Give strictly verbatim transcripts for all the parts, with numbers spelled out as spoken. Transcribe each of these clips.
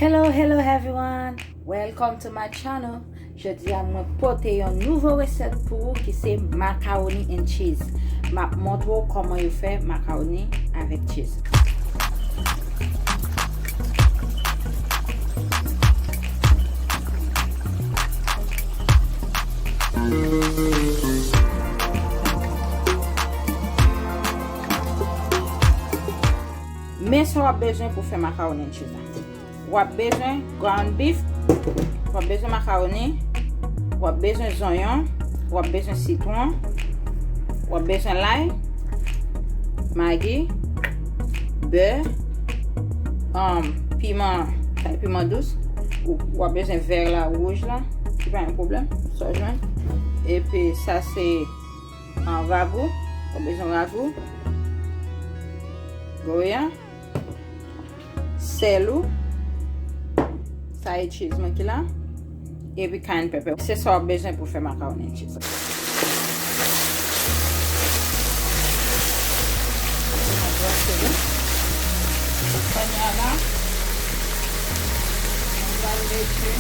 Hello, hello everyone. Welcome to my channel. Jodi a mwen pote yon nouvo resèt pou ou ki se macaroni and cheese. M ap montre w kòman yo fè macaroni avèk cheese. Men sa w ap bezwen pou fè macaroni and cheese la. W ap bezwen ground beef, w ap bezwen macaroni, w ap bezwen zonyon, w ap bezwen sitwon, w ap bezwen lay, magi, bè, um, piman, sa e piman dous, ou w ap bezwen vè la, wouj la, se pa yon pwoblèm, sa w jwenn. Epi sa se, um, ragou, w ap bezwen ragou, goya, sèl ou, sa e cheese mwen ki la, epi cayenne pepper. Se sa w ap bezwen pou fè macaroni and cheese. Kounye a la, mwen pral mete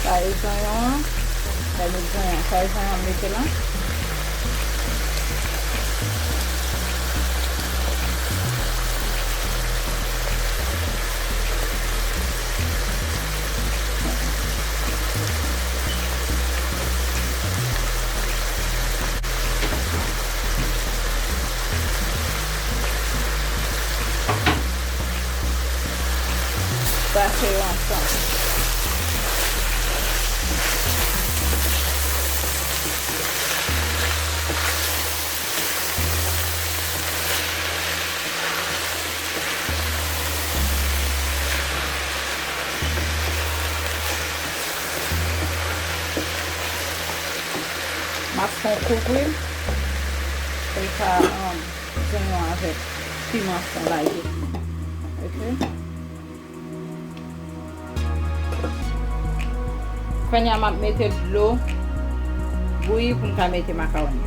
Sa e zonyon an. Sa e zonyon an. Sa e zonyon an mete la. Pase yo ansanm. M ap fè yon kouvri pou l ka, um, zonyon avèk piman fon lay yo. Ok. Kounye a m ap mete dlo bouyi pou m ka mete makawoni.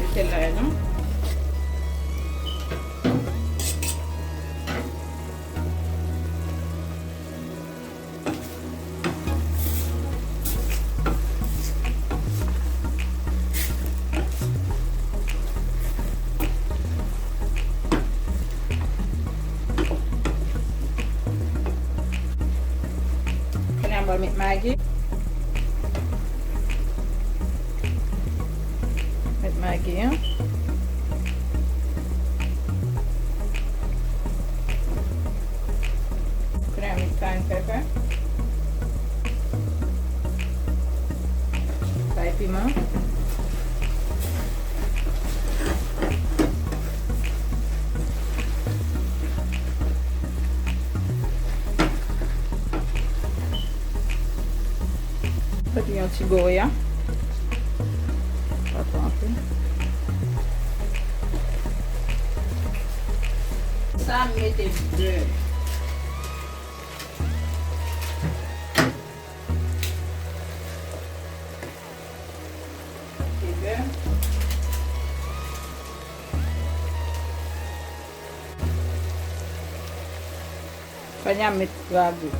Mete l la non. Kounye a m pral met magi. Met magi an. Kounye a met cayenne pepper. Bay piman. Mete yon ti goya. Pa twò anpil. Sa m mete bè. Mete bè. Kounye a m met ragou.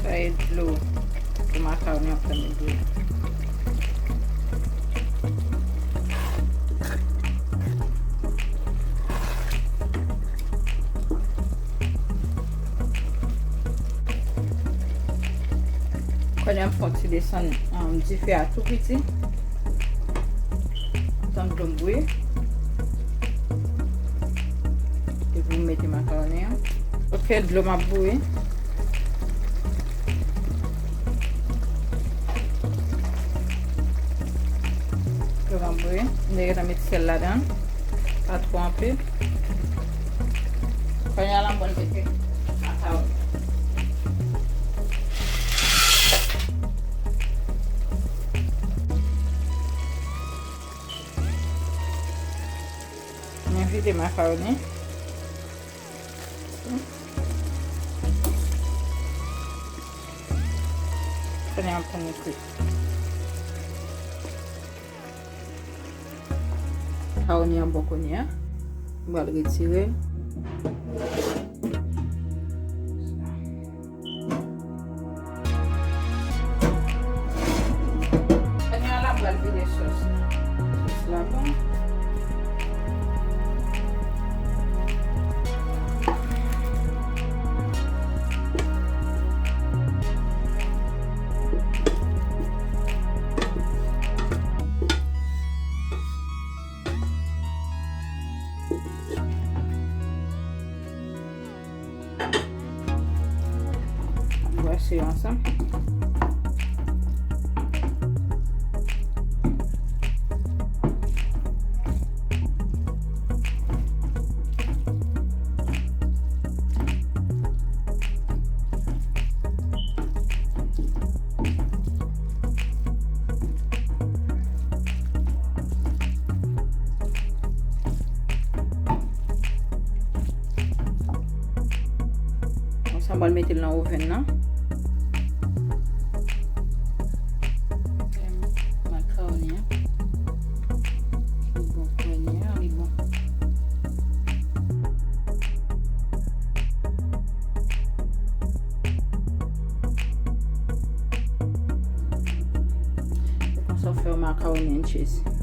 Sa e dlo pou makawoni an pran bouyi. M fè yon ti desann, um, dife a tou piti. Tann dlo m bouyi. Epi m mete makawoni an. Ok, dlo m ap bouyi. Dlo m ap bouyi. M te gentan met sèl ladan. Pa twò anpil. Kounye a la, m pral mete makawoni. Mwen vide makawoni. Kounye a m pran kwit. Makawoni an bon kounye a. M pral retire l. Kounye a la, m pral vide sòs la. Sòs la bon. Brase yo ansanm. Konsa, m pral mete l nan oven nan. Makawoni an. Li bon, kounye a, li bon. Se konsa w fè yon macaroni and cheese.